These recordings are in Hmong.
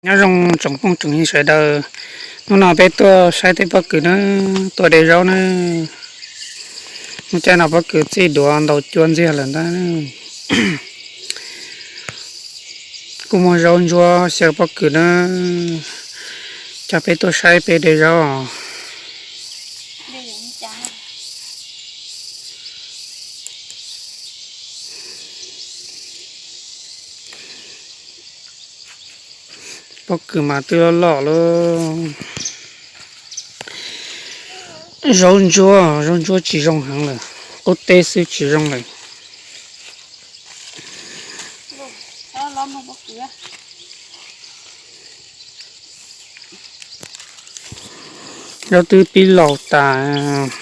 Nyob zoo tsoom phooj tsoom ywg sawv daws, hnub no peb tuaj saib tej pob kws na, tuaj de zaub na. Hnub caij no pob kws txij duav ntaus cua ntxiag lawm ntag. Kuj muaj zaub ntsuab xyaw pob kws na, coj peb tuaj saib peb de zaub. Pob kws mas twb loj loj lawm. Zaub ntsuab, zaub ntsuab tsis zoo heev lawm, qub teb xwb tsis zoo lawm. Zaub twb pib laus tas.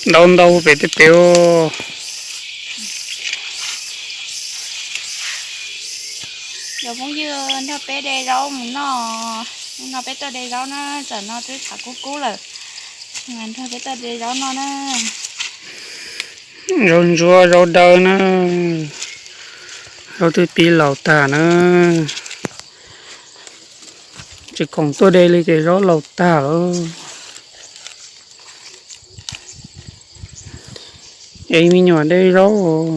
Ntau ntau pem tej pem. Cov phooj ywg nrog peb de zaub mus noj, hnub no peb tuaj de zaub na, tsam no twb tshav kub kub lawm, nrog peb tuaj de zaub noj na. Zaub ntsuab zaub dawb na, zaub twb pib laus tag na. Tsis khoom tuaj de li ces zaub laus tag lawm. Es me nyuam de zaub.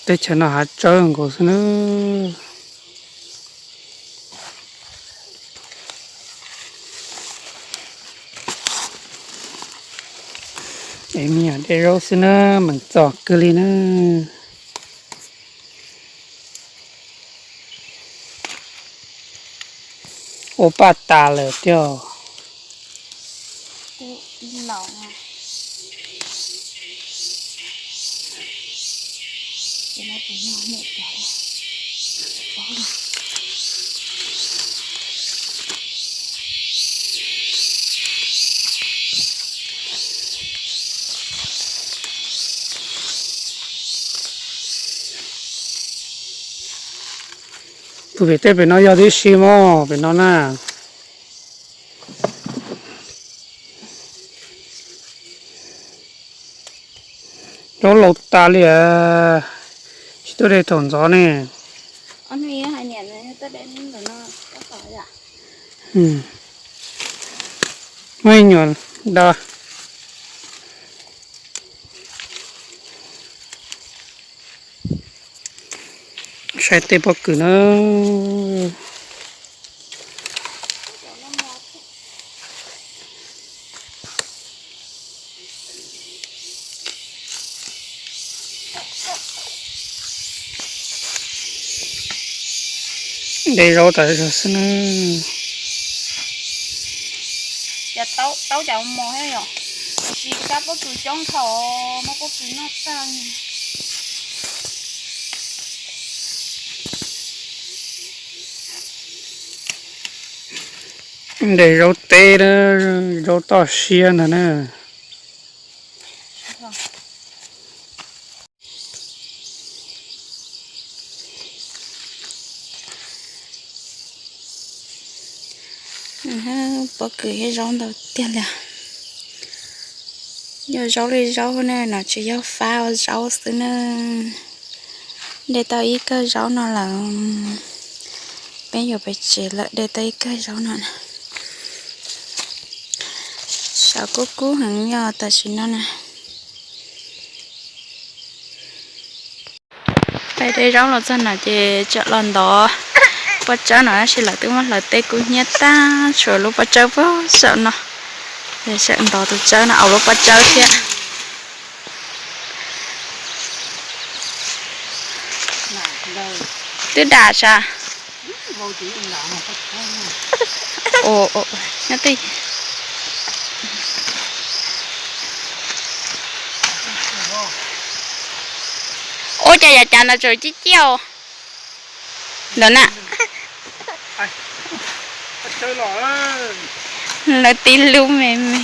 Teb chaws no hav tsawb nkaus xwb na. Es me nyuam de zaub xwb na, meem txom kawg li na. Ua paj tas lawm thiab. Tus pem tej pem no yog tib si mog, pem no na. Zaub laus tas li, tsis tuaj de thaum ntxov ne. Muaj ib nyuam da. Saib tej pob kws na. De zaub tas zog xwb na. Cov taub cov mos thiab yom, tab sis kab pob kws coob dhau, muab pob kws noj tag. De zaub teb na, zaub toj siab ntag na. Pob kws thiab zaub ntau tiag li. Yog zaub li zaub na, no tsis yog fab zaub xwb na. De tau ib kawm zaub no lawm. Peb yuav pem tsev lawm, de tau ib kawm zaub no na. Saum kub kub heev yog tam sim no na. Peb de zaub los txog no ces tseem los ntov pob tsawb no tab sis lawv twb muab hlawv teb kub hnyiab tag, tshuav lub pob tsawb puag saum no. Sawv ntov tus tsawb no, au, lub pob tsawb thiab. Twb dam sas. Ua cas yav cas no tseem ciaj ciaj ntawd na. Lawv tib lub me me.